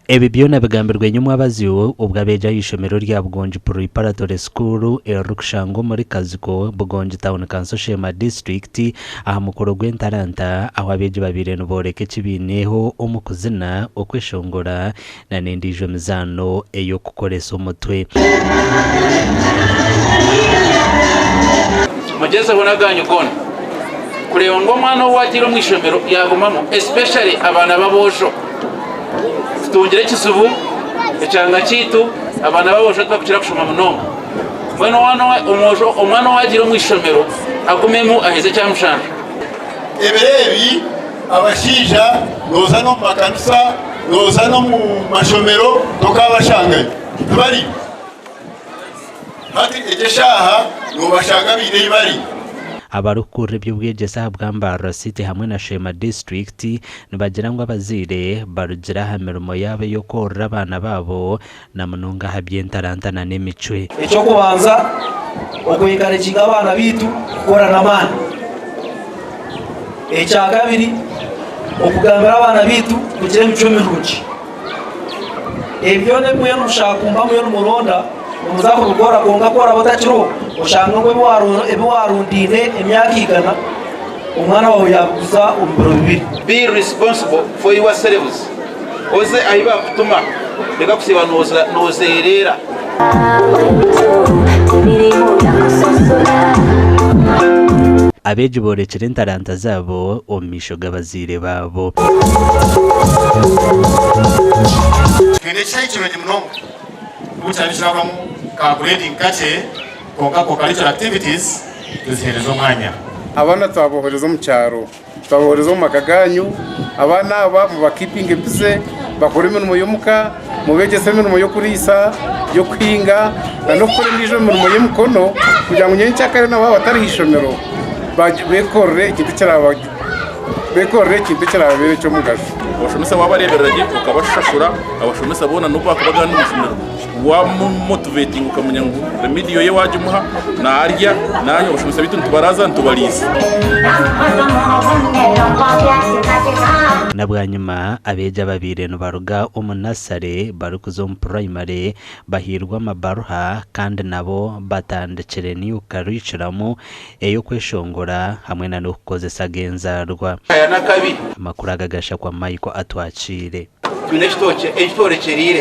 Ebi byona bigambirwe nyomwabazyo obwo abeegi aha ishomero rya Bugongi Preparatory School eririkushangwa omuri Kaziko, Bugongi Town Council Sheema District aha mukoro gw'entaranta ahu abeegi babaire niboreka eki baineho omu kuzina, okweshongora na n'endiijo mizaano ey'okukoresa omutwe. Mugyezeho n'agaanyu goona kureeba ngu omwana ou waataire omu ishomero yaagumamu especially abaana b'aboojo. Tutungire ekizibu ekyanga kyaitu abaana b'aboojo tibakukira kushoma munonga. Mbwenu omwana owaagiire omu ishomero agumemu aheze ekyamushanju. Ebiro ebi abashaija nooza n'omu makanisa, nooza n'omu mashomero tokaabashangayo, tibariyo. Hati egi eshaaha noobashanga baine ei bari. Abarikukurira eby'obwegyese aha bwa Mbarara City hamwe na Sheema District nibagira ngu abazaire barugire aha mirimo yaabo ey'okworora abaana baabo na munonga aha by'entaranta na n'emicwe. Eky'okubanza, okwenkareginga abaana baitu kukora n'amaani. Ekyakabiri, okugambira abaana baitu kugira emicwe mirungi. Ebi byona ebi mbwenu mushakumba mbwenu nimuronda nimuza kubikora kwonka ku oraba otakiriho oshange ngu ebi warundaine emyaka igana omwana waawe yabiguza omu biro bibiri. Be responsible for yourselves oze ahi bakutuma reka kusiiba nozereera. Abeegi boorekire entaranta zaabo omu maisho g'abazaire baabo. Twine ekishayi kirungi munonga n'obu kiraabe kirabamu ka grading kakye kwonka co-curricular activities tuziheereza omwanya. Abaana twabohereza omu kyaro, twabohereza omu maka gaanyu, abaana aba mubakiipinge bize, bakore emirimo y'omuka, mubeegyese emirimo y'okuriisa, y'okuhinga n'okukora endiijo mirimo y'emikono kugira ngu nyenkyakare nabo baaba batari aha ishomero beekorere ekintu beekorere ekintu ekiraababeere eky'omugasho. Abashomesa waabareeberera gye okabashashura, abashomesa boona n'obu baakuba agandi mashomero waamumotivetinga okamanya ngu remidiyo ye waagimuha naarya naanywa abashomesa baitu nitubaraaza nitubariisa. Na bwanyima abeegi ababaire nibaruga omu nasare barikuza omu purayimare bahairwe amabaruha kandi nabo batandikire new curriculum ey'okweshongora hamwe na n'okukozesa ag'enzaarwa. Aya n'akabi. Amakuru aga gashakwa Michael Atwakiire. Twine ekitookye ekitworekyereire.